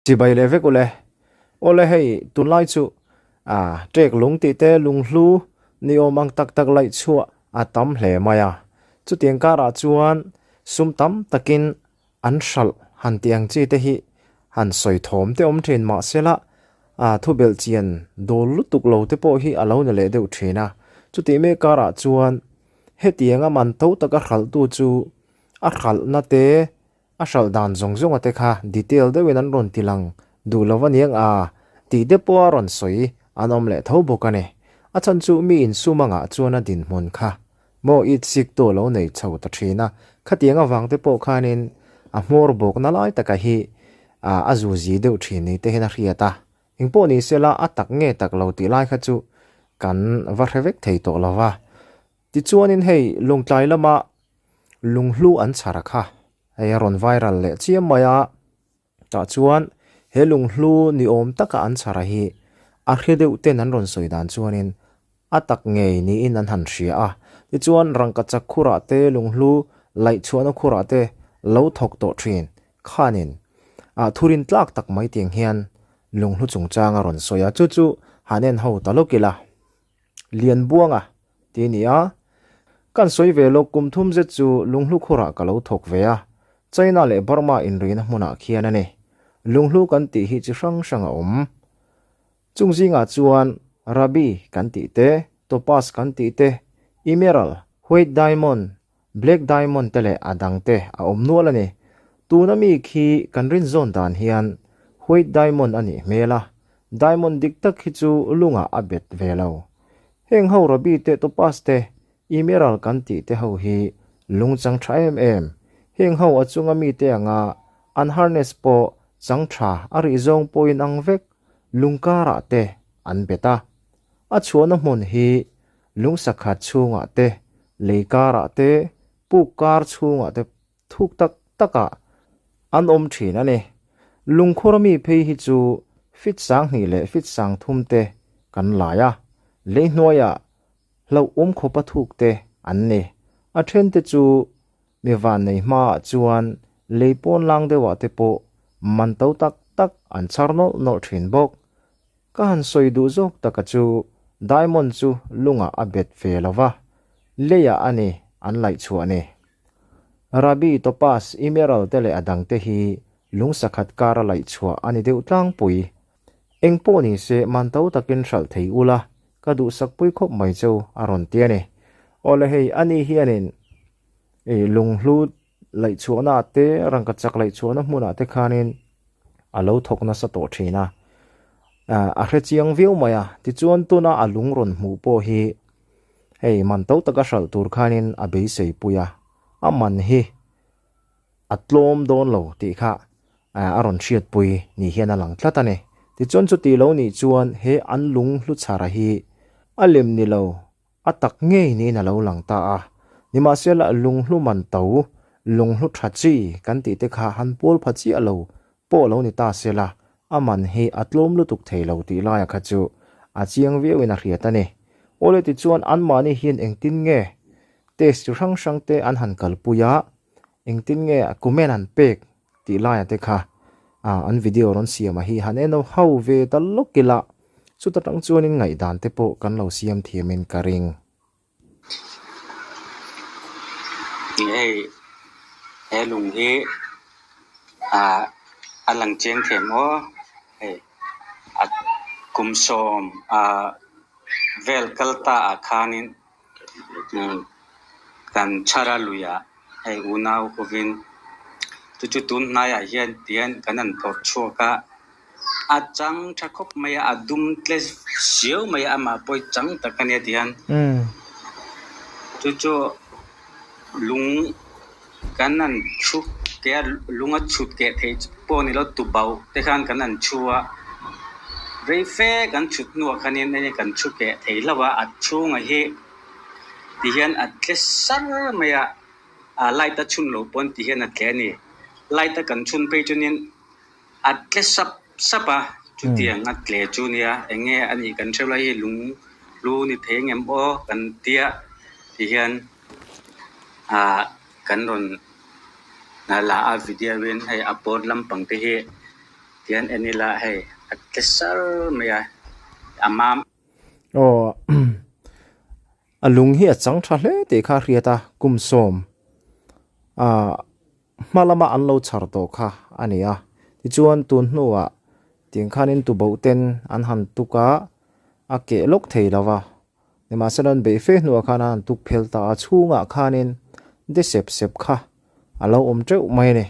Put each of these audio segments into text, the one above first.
Chibai leh vek ule. Awle hei tunlai chu a ṭek lung tih te lunghlu ni awm ang tak tak laih chhuah a tam hle mai a. Chutiang karah chuan sum tam takin an hralh han tih ang chi te hi han sawi thawm te awm thin mahsela a thubelh chian dawl lutuk lo te pawh hi a lo ni leh deuh thin a. Chutih mek karah chuan hetianga man to taka hralhtu chu a hralhna te A hralh dan zawng zawnga te kha detail deuhin an rawn ti lang duh lo aniang a tih te pawh a rawn sawi an awm leh tho bawk a ni. A chhan chu mi insum angah chuan a dinhmun kha maw it sik tu a lo nei chho ta thin a, khatiang avang te pawh khanin a hmawr bawkna lai taka hi a zuzi deuh thin ni te hian a hriat a. Engpawh ni sela a tak nge tak lo tih lai kha chu kan va hre vek thei tawh lo va. Tichuanin hei Lungtlai lama Lunghlu an chhar a kha, hei a rawn viral leh chiam mai a, tah chuan he lunghlu ni awm taka an chhar a hi a hre deuh ten an rawn sawi dan chuanin a tak ngei niin an han hria a, tichuan rangkachak khurah te lunghlu laih chhuahna khurah te lo thawk tawh thin khanin ah thurin tlak tak mai tiang hian lunghlu chungchang a rawn sawi a, chu chu han en ho ta lawk ila. Lianbuanga ti a ni a, Kan sawi ve lawk kum thum zet chu lunghlu khurah ka lo thawk ve a, China leh Burma inrina hmunah khian a ni. Lunghlu kan tih hi chi hrang hrang a awm. Chung zingah chuan Ruby kan tih te, Topaz kan tih te, Emerald, White Diamond, Black Diamond te leh a dang te a awm nual a ni. Tuna mi khi kan rinzawn dan hian White Diamond a nih hmel a, Diamond dik tak hi chu lungah a bet ve lo. Heng ho Ruby te Topaz te Emerald kan tih te ho hi lung chang tha em em. Heng ho a chunga mi te anga an harness pawh chang tha a rih zawng pawhin ang vek lung karah te an bet a. A chhuahna hmun hi lung sakhat chhungah te, lei karah te, puk kar chhungah te thuk tak takah an awm thin a ni. Lungkhur ami phei hi chu fit 2000 leh fit 3000 te kan lai a, lei hnuaiah hlauh awm khawpa thuk te an ni. A then te chu mi vannei hmaah chuan lei pawn lang deuhah te pawh man to tak tak an chhar nawlh nawlh thin bawk. Ka han sawi duh zawk taka chu Diamond chu lungah a bet ve lo va, leiah a ni an laih chhuah ni. Ruby, Topaz, Emerald te leh a dangte hi lung sakhat kara laih chhuah a ni deuh tlangpui. Eng pawh ni se man to takin hralh thei ula, ka duhsakpui khawp mai chu a rawn ti a ni. Awle hei a ni hianin i lunghlu laih chhuahna ah te rangkachak laih chhuahna hmunah te khanin a lo thawk nasa tawh thin a, a hre chiang viau mai a, tichuan tuna a lung rawn hmuh pawh hi hei man to taka hralh tur khanin a beisei pui a, a man hi a tlawm dawn lo tih kha a rawn hriatpui ni hian a lang tlat a ni. Tichuan chuti lo nih chuan he an lung hlu chhara hi a lem ni lo A tak ngei niin a lo lang ta a. Nimahsela lunghlu man to, lunghlu tha chi kan tih te kha han pual pha chiah lo pawh lo ni ta sela, a man hi a tlawm lutuk thei lo tih laia kha chu a chiang viauin a hriat a ni. Awle tichuan anmahni hian engtin nge test chi hrang hrang te an han kalpui a, engtin nge comment an pek tih laia te kha an video rawn siam a hi han en ho ve ta lawk ila. Chuta tang chuanin ngaihdan te pawh kan lo siam thiamin ka ring. Hei he lung hi ah a lang chiang thiam aw hei a kum sawm ah vel kal ta ah khanin kan chhara luiah hei unau hovin chu chu tun hnaiah hian tihian kan han phawrh chhuak a. A chang tha khawp mai a, a dum tle siau mai a, amah pawh hi chang tak a nia tihian chu chu lung kan han chhu keh a lung a chhut keh theih pawh a ni lo tubauh te khan kan han chhu a rei fe kan chhut hnuah khanin hei kan chhu keh thei hlauh a, a chhungah hi tihian a tle sar mai a, a light a chhun loh pawn tihian a tle a ni light a kan chhun phei chuanin. A tle sap sap a, chutiang a tle chu nia eng nge a nih kan hreu lai hi lung lu ni thei ang em aw kan tia ti hian ah kan rawn la a video in hei a pawn lampang te hi. Tian en ila hei a tle sar mai a, a mam. Aw a lung hi a chang tha hle tih kha a hriat a, kum sawm ah hma lama an lo chhar tawh kha a ni a. Tichuan tun hnuah tiang khanin tuboh ten an han tuk a, a keh lawk thei lo va. Nimahsela an beih fe hnuah khan a han tuk phel ta a, chhungah khanin de sep sep kha a lo awm teuh mai a ni.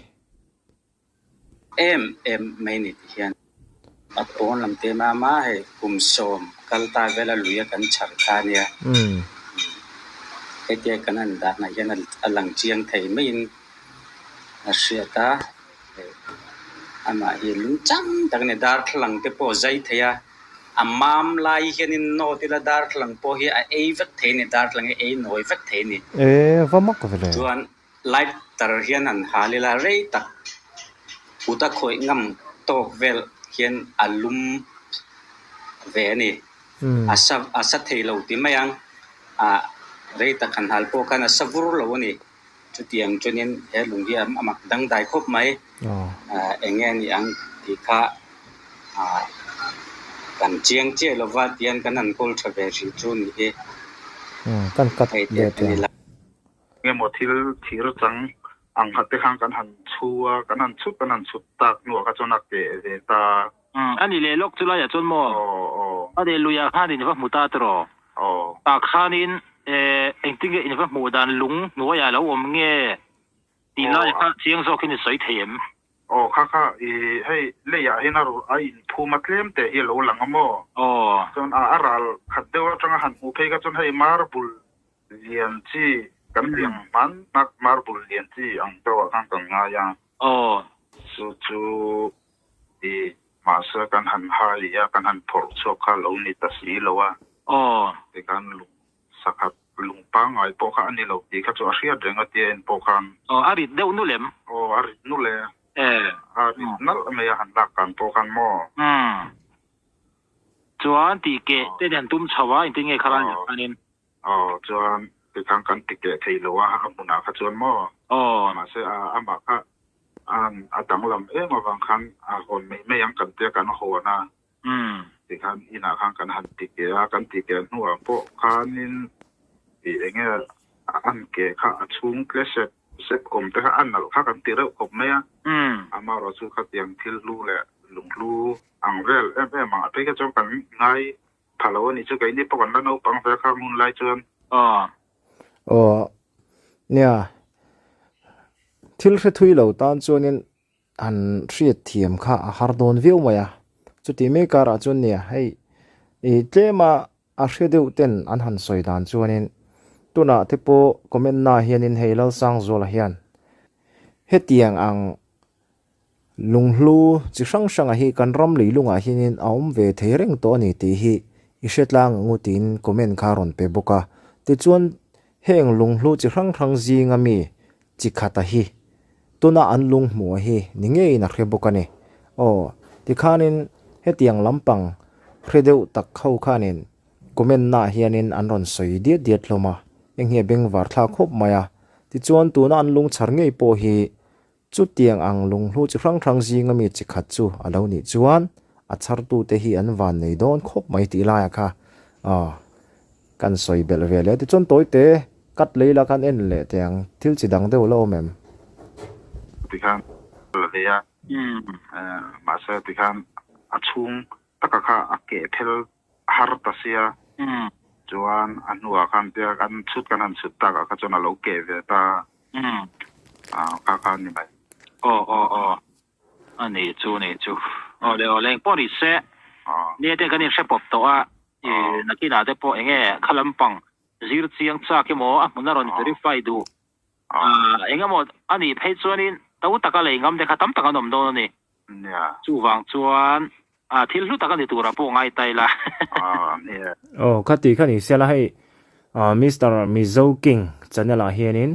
Em em mai ni ti hian a pawn lam te mama hei kum sawm kal ta vela lui a kan chhar kha ania. Hetia kan han dahna hian a lang chiang thei maiin a hriat a, hei amah hi lung chang tak a ni darthlalang te pawh a zai thei a, a mam lai hianin nawt ila darthlalang pawh hi a ei vek thei a ni darthlalang hi a ei nawi vek thei a ni. E va mak vele. Chuan Lighter hian han hal ila rei tak kut a khawih ngam tawk vel hian a lum ve a ni. A sa a sa thei lo ti mai ang. Ah rei tak han hal pawh khan a sa vur lo a ni. Chutiang chuanin he lung hi a mak dangdai khawp mai. Ah eng nge a nih ang tih kha ah kan chiang chiah lova tihian kan han kawl tha ve hrih chu ni hi. Kan cut leh teh ang. Engemaw thil thir chang ang khat te khan kan han chhu a, kan han chhut kan han chhut tak hnuah kha chuan a keh ve ta. Umm, a ni leh lawk chu laiah chuan maw? Aw, aw. A leh luiah khan in va hmu ta tiraw? Aw. Tah khanin eh engtin nge in va hmuh dan lung hnuaiah lo awm nge tih laiah kha chiang zawkin i sawi thei em? Aw kha kha i hei leiah hian a a inphum a tlem teh hi a lo lang a maw? Aw. Chuan a a ral khat deuh atanga han hmuh phei kha chuan hei marble Lian chi kan tih ang hman hmak marble lian chi ang deuh ah khan kan ngai a. Aw. Chu chu i mahse kan han hai a, kan han phawrh chhuak kha lo ni ta si lo a. Aw. Tikhan lung sakhat lung pangngai pawh kha a ni lo tih kha chu a hriat reng a tia en pawh khan. Aw, a rit deuh nul em? Aw, a rit nul e. E. A rit nalh mai a han lak kan pawh khan maw? Umm. Chuan tih keh te nen tum chho a, engtin nge kha ral nen khanin? Aw chuan tikhan kan ti keh thei lo a, a hmunah kha chuan maw? Aw. Mahse a amah kha a danglam em avang khan a hawn mai mai ang kan tia kan hawn a. Umm. Tikhan inah khan kan han ti keh a, kan ti keh hnuah pawh khanin ih eng nge an keh kha a chhung tle sep sep awm te kha a nalh kha kan ti reuh khawp mai a. Umm. Amaherawhchu khatiang thil hlu leh lunghlu ang vel em em ang a phei kha chuan kan ngai Tha lo a nih chu keini pawh kan la naupang ve kha hmun lai chuan. Aw. Aw nia thil hre thui lo tan chuanin han hriat thiam kha a har dawn viau mai a, chuti mai karah chuan nia hei ih tlema a hre deuh ten an han sawi dan chuanin tunah te pawh comment na hianin hei Lalsangzuala hian hetiang ang Lunghlu chi hrang hranga hi kan ram leilungah hianin a awm ve thei reng tawh a ni tih hi i hre tlang ang u tiin comment kha a rawn pe bawk a. Tichuan, heng lunghlu chi hrang hrang zinga mi chi khata hi tuna an lung hmuh hi ni ngeiin a hre bawk a ni. Aw, tikhanin hetiang lampang hre deuh tak ho khanin comment naah hianin an rawn sawi diat diat hlawm a, heng hi a bengvar thlak khawp mai a. Tichuan, tuna an lungchhar ngei pawh hi Chutiang ang lunghlu chi hrang hrang zinga mi chi khat chu a lo nih chuan a chhartute hi an van nei dawn khawp mai tih laiah kha aw kan sawi belh ve leh a. Tichuan tawite cut lei la khan en leh teh ang thil chi dang deuh la awm em? Tikhan la ve a, mahse tikhan a chhung taka kha a keh phel har ta sia chuan a hnuah khan tia kan chhut kan han chhut takah kha chuan a lo keh ve ta a kha kha a ni mai. Aw aw aw a nih chu nih chu aw le aw leng pawh ni se nia te kan inhre pawp tawh a i nakinah te pawh enge kha lampang zir chiang chak emaw a hmun a rawn verify duh engemaw a nih phei chuanin to taka lei ngam te kha tam tak an awm dawn a ni. Nia. Chuvang chuan a thil hlu tak a ni turah pawh ngai ta ila. Nia. Aw khati kha ni sela hei Mister Mizo King channel ah hianin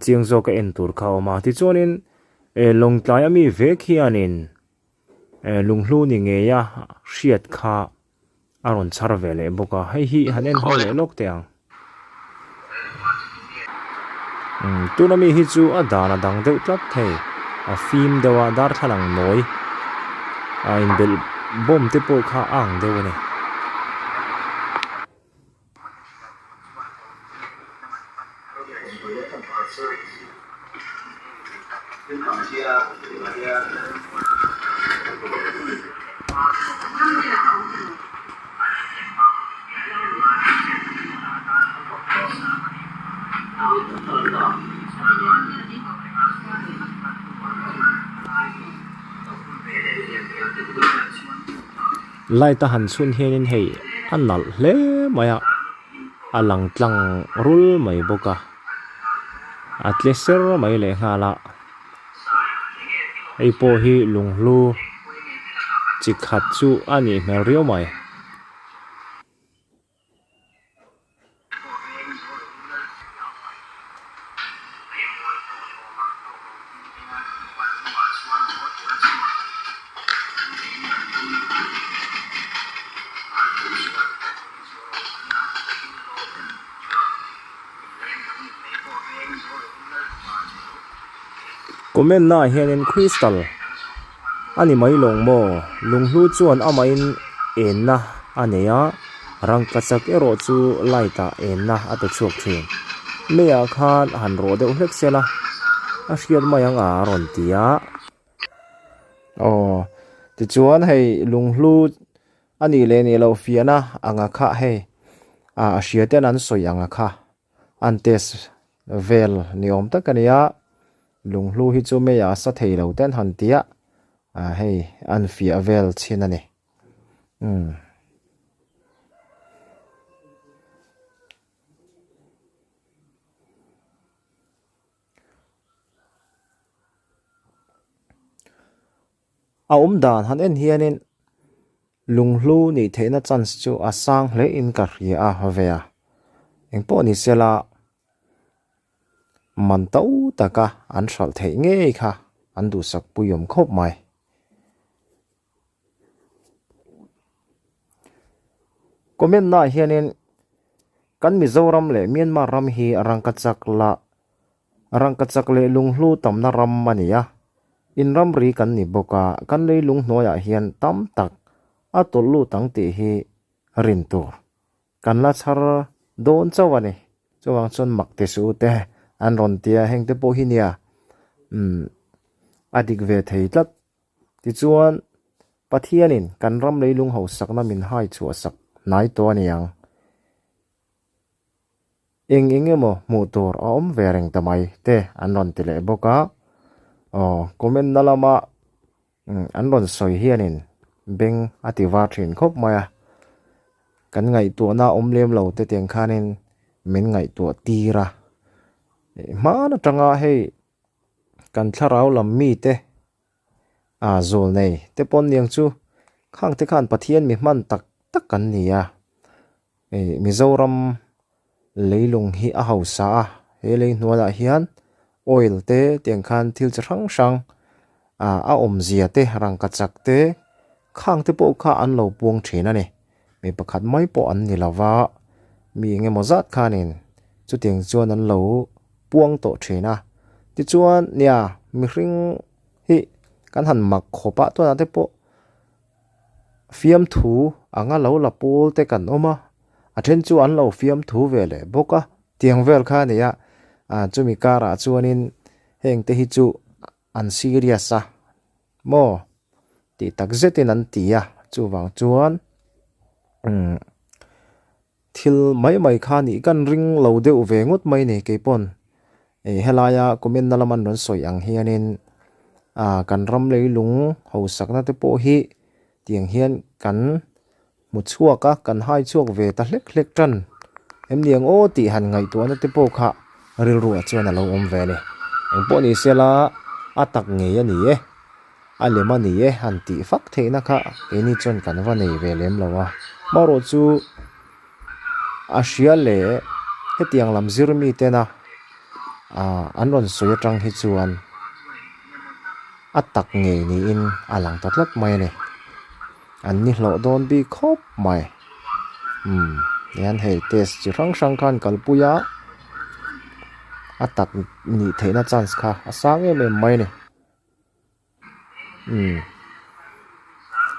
chiang zawk a en tur kha a awm a tichuanin Lawngtlai a mi vek hianin lunghlu ni ngeia hriat kha A rawn chhar ve leh bawk a, hei hi han en ho leh lawk teh ang. Umm tuna mi hi chu a dan a dang deuh tlat thei, a fim deuh a, darthlalang nawi A inbelh bawm te pawh kha a ang deuh a ni. Light a han chhun hianin hei a nalh hle mai a a lang tlang rul mai bawk a a tle ser mai lehnghal a hei pawh hi lunghlu chi khat chu a nih hmel riau mai. Comment naah hianin crystal a ni mai lawng maw? Lunghlu chuan amahin enna a nei a, rangkachak erawh chu light ah enna a pe chhuak thin. Meiah khan han rawh deuh hlek sela a hriat mai ang a rawn ti a. Aw tichuan hei lunghlu a nih leh nih loh fiahna anga kha hei a hria ten an sawi anga kha. An test vel ni awm tak a ni a, lunghlu hi chu meiah a sa thei lo ten han ti a, ah hei an fiah vel chhin a ni. Umm. A awm dan han en hianin lunghlu nih theihna chance chu a sang hle in ka hria a ve a, engpawh ni sela man to taka an hralh theih ngei kha an duhsak pui awm khawp mai. Comment naah hianin kan Mizoram leh Myanmar ram hi rangkachak la Rangkachak leh lunghlu tamna ram a ni a, in ramri kan ni bawk a, kan leilung hnuaiah hian tam tak a tawlh lut ang tih hi rin tur kan la chhar dawn chauh a ni. Chuvang chuan mak ti suh te an rawn ti a, hengte pawh hi nia umm a dik ve thei tlat. Tichuan Pathianin kan ram leilung hausakna min hai chhuahsak hnai tawh a ni ang. Eng eng emaw hmuh tur a awm ve reng ta mai te an rawn ti leh bawk a, aw comment na lama an rawn sawi hianin beng a ti var thin khawp mai a, kan ngaihtuahna awm lem lo te tiang khanin min ngaihtuah tir a, hman atanga hei kan thlarau lam mite a zawl nei te pawn niang chu khang te khan Pathian mi hman tak tak an ni a. Ih Mizoram leilung hi a hausa a he lei hnuaiah hian oil te tiang khan thil chi hrang hrang ah a awmzia te rangkachak te khang te pawh kha an lo puang thin a ni mi pakhat mai pawh an ni lova mi eng emaw zat khanin chutiang chuan an lo puang tawh thin a tichuan nia mihring hi kan han mak khawp a tunah te pawh. Fiamthu anga lo la pawl te kan awm a, a then chu an lo fiamthu ve leh bawk a, tiang vel kha a ni a, ah chumi karah chuanin heng te hi chu an serious a maw tih tak zetin an ti a, chuvang chuan umm. Thil mai mai kha nih kan ring lo deuh ve ngawt mai ni keipawn ih helaia comment na lama an rawn sawi ang hianin ah kan ram leilung hausakna te pawh hi tiang hian kan hmu chhuak a kan hai chhuak ve ta hlek hlek tan em ni ang aw tih han ngaihtuahna te pawh kha rilruah chuan a lo awm ve a ni engpawh ni sela a tak ngei a ni e. A lem a ni e han tih fak theihna kha keini chuan kan va nei ve lem lo a. Marawh chu a hria leh hetiang lam zir mi tena ah an rawn sawi atang hi chuan a tak ngei niin a lang ta tlat mai a ni. An ni hlawh dawn bik khawp mai. Umm tihian hei test chi hrang hrang khan kalpui a a tak nih theihna chance kha a sang em em mai a ni. Umm.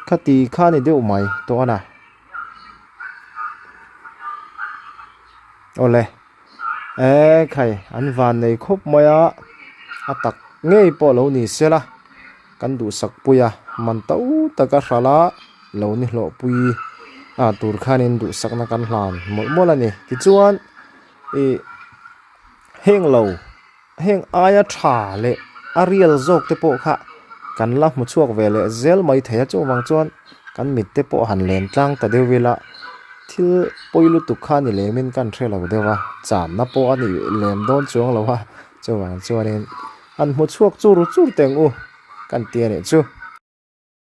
Khati kha ni deuh mai tawh a na. Awle, e khai an van nei khawp mai a, a tak ngei pawh lo ni se la, kan duhsak pui a, man to taka hralh a lo ni hlawh pui a tur khanin duhsakna kan hlan mawlh mawlh a ni. Tichuan ih heng lo. Heng aia tha leh a real zawk te pawh kha kan la hmu chhuak ve leh zel mai thei a, chuvang chuan kan mit te pawh han len tlang ta deuh ila thil pawi lutuk kha ni lemin kan hre lo deuh a, channa pawh a ni lem dawn chuang lo a, chuvang chuanin han hmu chhuak chur chur teng u kan ti a nih chu.